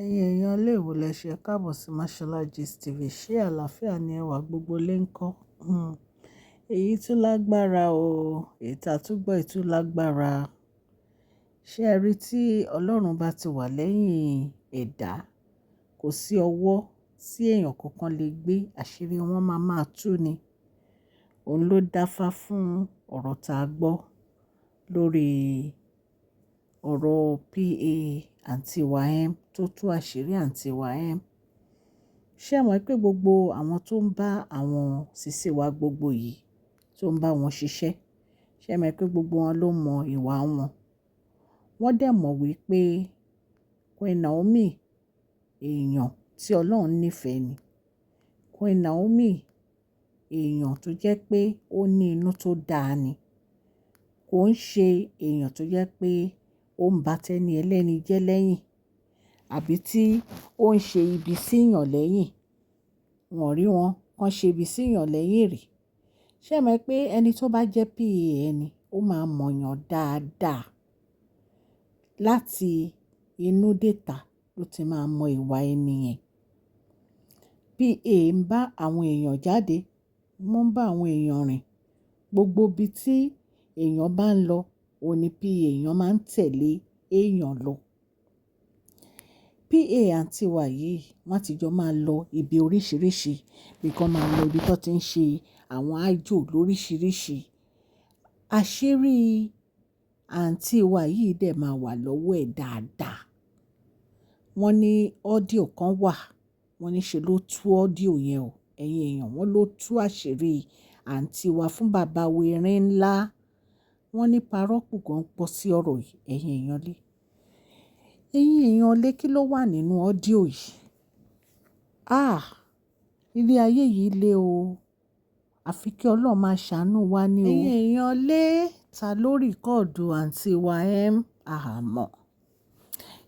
Ẹ̀yin èèyàn ilé ìwò lẹ ṣe káàbọ̀ sí Mashola Gist TV. Ṣé àlàáfíà ni ẹwà gbogbo lè ń kọ́? Èyí tún lágbára o. Èyí tá túbọ̀ èyí tún lágbára. Ṣé ẹ rí tí Ọlọ́run bá ti wà lẹ́yìn ẹ̀dá, kò sí ọwọ́ tí èèyàn kankan lè gbé, àṣírí wọn máa máa tú ni. Òun ló dáfá fún ọ̀rọ̀ tá a gbọ́ lórí ọ̀rọ̀ PA àǹtí wa M tó tú àṣírí àǹtí wa M. Ṣé ẹ mọ̀ pé gbogbo àwọn tó ń bá àwọn sisi wa gbogbo yìí tó ń bá wọn ṣiṣẹ́, ṣé ẹ mọ̀ pé gbogbo wọn ló mọ ìwà wọn? Wọ́n dẹ̀ mọ̀ wípé Queen Naomi, èèyàn tí Ọlọ́run nífẹ̀ẹ́ ni. Queen Naomi, èèyàn tó jẹ́ pé ó ní inú tó dáa ni. Kò ń ṣe èèyàn tó jẹ́ pé ó ń bá tẹni ẹlẹ́ni jẹ́ lẹ́yìn àbí tí ó ń ṣe ibi sí èèyàn lẹ́yìn. Wọ́n rí wọn kàn ṣe ibi sí èèyàn lẹ́yìn rí. Ṣé ẹ mọ̀ pé ẹni tó bá jẹ́ PA ẹni, ó máa mọ̀ èèyàn dáadáa. Láti inú dé ìta ló ti máa mọ ìwà ẹni yẹn. PA ń bá àwọn èèyàn jáde, wọ́n ń bá àwọn èèyàn rìn. Gbogbo ibi tí èèyàn bá ń lọ, òun ní PA èèyàn máa ń tẹ̀lé èèyàn lọ. PA àǹtí wa yìí, wọ́n ti jọ máa lọ ibi oríṣìíríṣìí, bí kan máa lọ ibi tó ti ń ṣe àwọn àjò lóríṣìíríṣìí. Àṣírí àǹtí wa yìí dẹ̀ máa wà lọ́wọ́ ẹ̀ dáadáa. Wọ́n ní audio kan wà, wọ́n ní ṣe ló tú audio yẹn o. Ẹ̀yin èèyàn, wọ́n ló tú àṣírí àǹtí wa fún bàbá wa erin ńlá. Wọ́n ní parọ́pù gan pọ̀ sí ọ̀rọ̀ yìí, ẹ̀yin èèyàn lé. Ẹ̀yin èèyàn lé, kí ló wà nínú audio yìí? Ah! Ilé ayé yìí le o. Àfi kí Ọlọ́run máa ṣàánú wa ní o. Ẹ̀yin èèyàn lé, ta ló record àǹtí wa M? A mọ̀.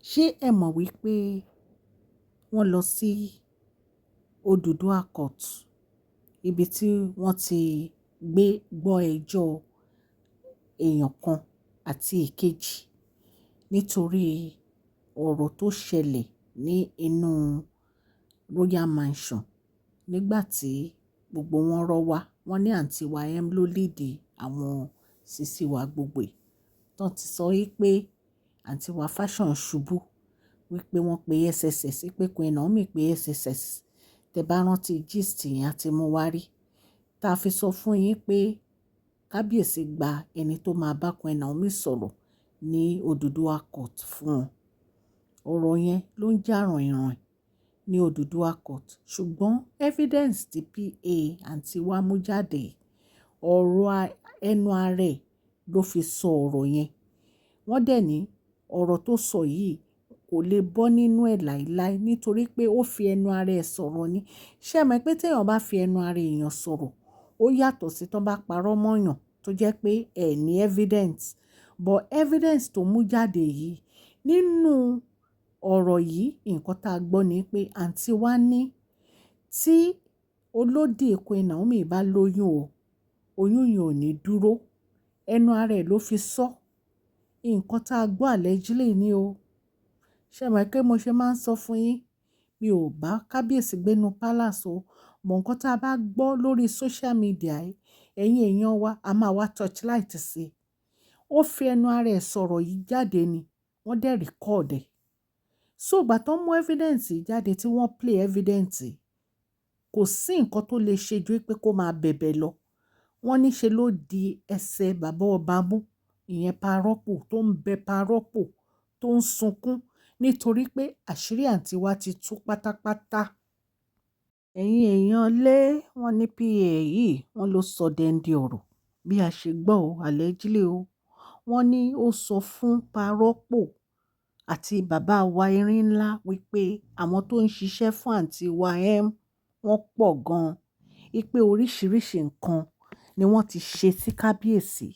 Ṣé ẹ mọ̀ wípé wọ́n lọ sí Odùduwà Court, ibi tí wọ́n ti gbé gbọ́ ẹjọ́ èèyàn kan àti èkejì nítorí ọ̀rọ̀ tó ṣẹlẹ̀ ní inú Royal Mansion nígbà tí gbogbo wọn rọ́ wá. Wọ́n ní àǹtí wa M ló lead àwọn sisi wa gbogbo yìí. Tán ti sọ wípé àǹtí wa Fashion ṣubú, wípé wọ́n pe SSS, wípé Queen Naomi pe SSS. Tẹ bá rántí gist yẹn, a ti mú wá rí. Tá fi sọ fún yín pé kábíyèsí gba ẹni tó máa bá Queen Naomi sọ̀rọ̀ ní Odùduwà Court fún wọn. Ọ̀rọ̀ yẹn ló ń jà ròhìnròhìn ní Odùduwà Court. Ṣùgbọ́n evidence tí PA àǹtí wa mú jáde, ọ̀rọ̀ ẹnu ara ẹ̀ ló fi sọ ọ̀rọ̀ yẹn. Wọ́n dẹ̀ ní ọ̀rọ̀ tó sọ yìí kò lè bọ́ nínú ẹ̀ láíláí nítorí pé ó fi ẹnu ara ẹ̀ sọ̀rọ̀ ni. Ṣé ẹ mọ̀ pé tí èèyàn bá fi ẹnu ara èèyàn sọ̀rọ̀, ó yàtọ̀ sí tí wọ́n bá parọ́ mọ́ èèyàn tó jẹ́ pé ẹ ní evidence. But evidence tó mú jáde yìí nínú ọ̀rọ̀ yìí, nǹkan tá a gbọ́ ni pé àǹtí wa ní tí olódì Queen Naomi bá lóyún o, oyún yẹn ò ní dúró. Ẹnu ara ẹ̀ ló fi sọ. Nǹkan tá a gbọ́ allegedly ni o. Ṣé ẹ mọ̀ pé mo ṣe máa ń sọ fún yín, mi ò bá kábíyèsí gbénú palace o. But nǹkan tí a bá gbọ́ lórí social media yìí, ẹ̀yin èèyàn wa, a máa wá torchlight sí i. Ó fi ẹnu ara ẹ̀ sọ̀rọ̀ yìí jáde ni, wọ́n dẹ̀ record ẹ̀. So ìgbà tó ń mú evidence yìí jáde tí wọ́n play evidence, kò sí nǹkan tó lè ṣe ju pé kó máa bẹ̀bẹ̀ lọ. Wọ́n ní ṣe ló di ẹsẹ̀ bàbá ọba mú, ìyẹn parọ́pò tó ń bẹ parọ́pò tó ń sunkún nítorí pé àṣírí àǹtí wa ti tú pátápátá. Ẹ̀yin èèyàn lé, wọ́n ní PA yìí, wọ́n ló sọ dende ọ̀rọ̀ bí a ṣe gbọ́ o, allegedly o. Wọ́n ní ó sọ fún parọ́pò àti bàbá wa erin ńlá wípé àwọn tó ń ṣiṣẹ́ fún àǹtí wa M wọ́n pọ̀ gan. Wípé oríṣìíríṣìí nǹkan ni wọ́n ti ṣe sí kábíyèsí.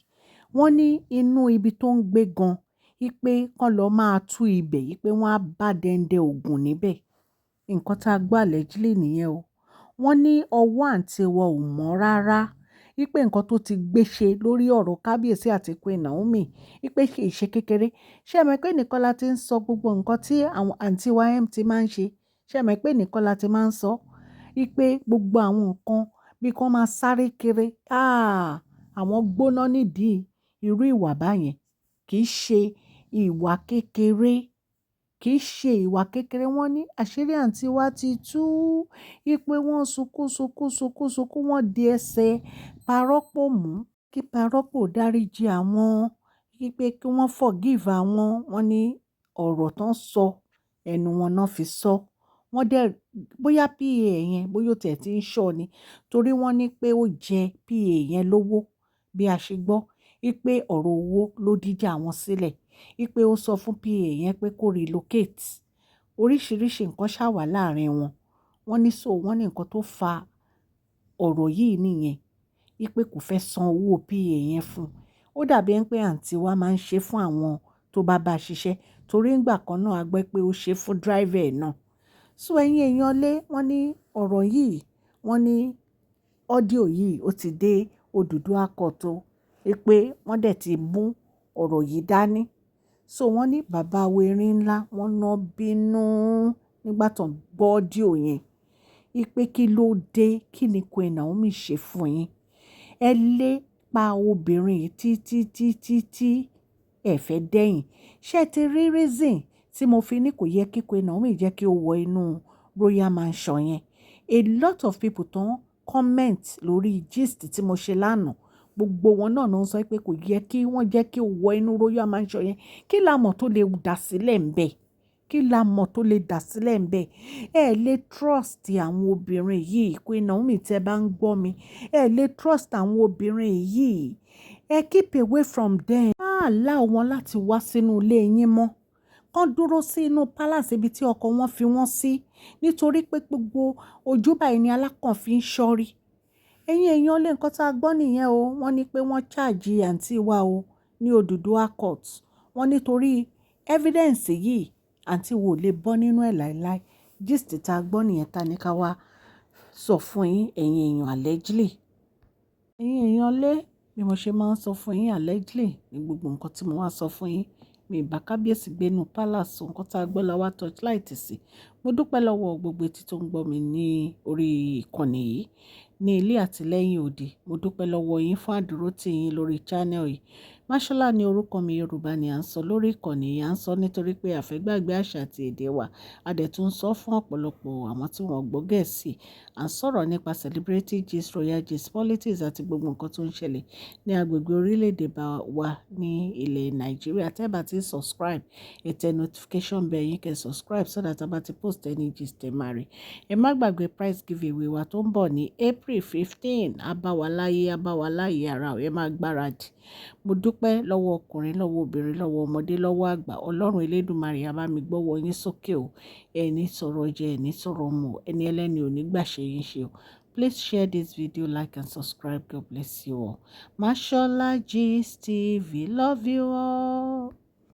Wọ́n ní inú ibi tó ń gbé gan, wípé kán lọ máa tú ibẹ̀, wípé wọ́n á bá dende ògùn níbẹ̀. Nǹkan tá a gbọ́ allegedly nìyẹn o. Wọ́n ní ọwọ́ àǹtí wa ò mọ́ rárá. Wípé nǹkan tó ti gbé ṣe lórí ọ̀rọ̀ kábíyèsí àti Queen Naomi, wípé kì í ṣe kékeré. Ṣé ẹ mọ̀ pé nìkan la ti ń sọ gbogbo nǹkan tí àwọn àǹtí wa M ti máa ń ṣe? Ṣé ẹ mọ̀ pé nìkan la ti máa ń sọ? Wípé gbogbo àwọn nǹkan bí kí wọ́n máa sáré kiri. Ah! Àwọn gbóná nídìí irú ìwà báyẹn. Kì í ṣe ìwà kékeré, kì í ṣe ìwà kékeré. Wọ́n ní àṣírí àǹtí wa ti tú. Wípé wọ́n sunkún, sunkún, sunkún, sunkún, wọ́n di ẹsẹ̀ parọ́pò mú kí parọ́pò dáríji àwọn, wípé kí wọ́n forgive àwọn. Wọ́n ní ọ̀rọ̀ tó ń sọ, ẹnu wọn náà fi sọ. Wọ́n dẹ̀ bóyá PA yẹn, bóyá ó tẹ̀ tí ń ṣọ́ ni. Torí wọ́n ní pé ó jẹ PA yẹn lówó bí a ṣe gbọ́. Wípé ọ̀rọ̀ owó ló dìjà wọn sílẹ̀. Wípé ó sọ fún PA yẹn pé kó relocate. Oríṣìíríṣìí nǹkan ṣà wà láàrin wọn. Wọ́n ní so wọ́n ní nǹkan tó fa ọ̀rọ̀ yìí nìyẹn. Wípé kò fẹ́ san owó PA yẹn fún un. Ó dàbí ẹ pé àǹtí wa máa ń ṣe fún àwọn tó bá bá ṣiṣẹ́. Torí ìgbà kan náà a gbọ́ pé ó ṣe fún driver ẹ̀ náà. So ẹ̀yin èèyàn lé, wọ́n ní ọ̀rọ̀ yìí, wọ́n ní audio yìí ó ti dé Odùduwà court o. Wípé wọ́n dẹ̀ ti mú ọ̀rọ̀ yìí dání. So wọ́n ní bàbá wa erin ńlá, wọ́n ná bínú nígbà tó ń gbọ́ audio yẹn. Wípé kí ló dé, kí ni Queen Naomi ṣe fún yín? Ẹ lé pa obìnrin yìí tí tí tí tí ẹ fẹ́ dẹ́yìn. Ṣé ẹ ti rí reason tí mo fi ní kò yẹ kí Queen Naomi jẹ́ kí ó wọ inú Royal Mansion yẹn? A lot of people tó ń comment lórí gist tí mo ṣe lánàá, gbogbo wọn náà ló ń sọ pé kò yẹ kí wọ́n jẹ́ kí ó wọ inú Royal Mansion yẹn. Kí la mọ̀ tó lè dà sílẹ̀ ń bẹ̀? Kí la mọ̀ tó lè dà sílẹ̀ ń bẹ̀? Ẹ lè trust àwọn obìnrin yìí. Queen Naomi, tí ẹ bá ń gbọ́ mi, ẹ lè trust àwọn obìnrin yìí. Ẹ keep away from them. Má allow wọn láti wá sínú ilé yín mọ́. Kán dúró sí inú palace ibi tí ọkọ wọn fi wọ́n sí. Nítorí pé gbogbo ojú báyìí ni alákàn fi ń ṣọ́rí. Ẹ̀yin èèyàn lé, nǹkan tí a gbọ́ nìyẹn o. Wọ́n ní pé wọ́n charge àǹtí wa o ní Odùduwà court. Wọ́n nítorí evidence yìí, àǹtí wa ò lè bọ́ nínú ẹ̀ láíláí. Gist tí a gbọ́ nìyẹn ta ní ká wá sọ fún yín, ẹ̀yin èèyàn, allegedly. Ẹ̀yin èèyàn lé, bí mo ṣe máa ń sọ fún yín, allegedly ní gbogbo nǹkan tí mo wá sọ fún yín. Mi ì bá kábíyèsí gbé inú palace, nǹkan tí a gbọ́ la wá torchlight sí. Mo dúpẹ́ lọ́wọ́ gbogbo etí tó ń gbọ́ mi ní orí ìkànnì yìí, ní ilé àti lẹ́yìn odi. Mo dúpẹ́ lọ́wọ́ yín fún àdúrótì yín lórí channel yìí. Mashola ní orúkọ mi. Yorùbá ni à ń sọ lórí ìkànnì yìí. À ń sọ nítorí pé a fẹ́ gbàgbé àṣà àti èdè wa. A dẹ̀ tún ń sọ fún ọ̀pọ̀lọpọ̀ àwọn tí wọ́n gbọ́ Gẹ̀ẹ́sì. À ń sọ̀rọ̀ nípa celebrity gist, royal gist, politics àti gbogbo nǹkan tó ń ṣẹlẹ̀ ní agbègbè orílẹ̀-èdè wa ní ilẹ̀ Nàìjíríà. Tẹ́ bá ti subscribe, ẹ tẹ notification bell yín kẹ́ subscribe so that a bá ti post any gist, ẹ máa rí. Ẹ má gbàgbé prize giveaway wa tó ń bọ̀ ní April 15. A bá wa láyé, a bá wa láyé ara, ẹ máa gbáradì. Mo dúpẹ́ lọ́wọ́ ọkùnrin, lọ́wọ́ obìnrin, lọ́wọ́ ọmọdé, lọ́wọ́ àgbà. Ọlọ́run Elédùmarè á bá mi gbọ́wọ́ yín sókè o. Ẹ ní sọ̀rọ̀ jẹ, ẹ ní sọ̀rọ̀ mọ̀, ẹni ẹlẹ́ni ò ní gbà ṣe yín ṣe o. Please share this video, like and subscribe. God bless you all. Mashola Gist TV. Love you all.